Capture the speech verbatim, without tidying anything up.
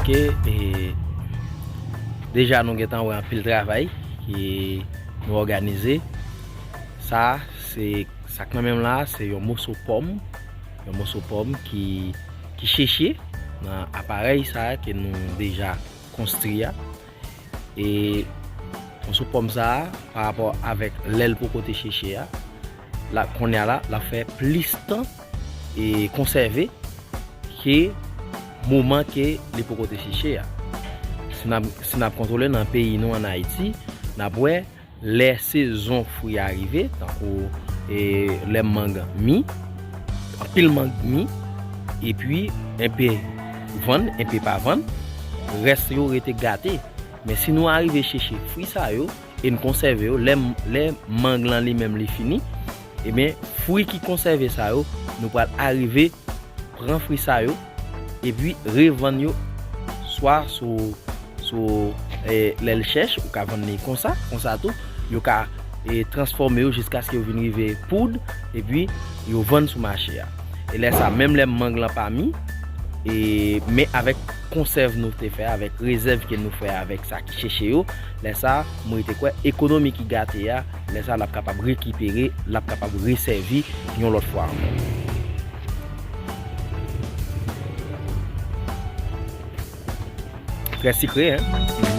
Ke e, deja nou gentan wè anpil travay ki nou òganize. Sa se sa k nan men m la, se yon moso pòm, yon moso pòm ki ki cheche nan aparèy sa ke nou deja konstwi a. E moso pòm sa a, pa rapò avèk lè l poko te cheche a, la kounye a la, l ap fè plis tan e konsève ke moman ke li poko te cheche a. Si n ap si n ap kontwole nan peyi nou ann Ayiti, n ap wè lè sezon fwi a rive, tankou e, lè mang mi, anpil mang mi, epi enpe vann, enpe pa vann, rès yo rete gate. Men si nou arive cheche fwi sa yo e n konsève yo, lè lè mang lan li menm li fini, ebyen fwi ki konsève sa yo, nou pral arive pran fwi sa yo epi revann yo swa sou sou e, lè l chèch, ou ka vann li konsa, konsa tou yo ka e, transfòme yo jiskaske yo vin rive poud epi yo vann sou mache a. E lè sa menm lè mang lan pa mi, e, men avèk konsèv nou te fè, avèk rezèv ke nou fè avèk sa ki cheche yo, lè sa mwen te kwè ekonomi ki gate a, lè sa l ap kapab rekipere, l ap kapab resèvi yon lòt fwa ankò. Trè sikre, hein?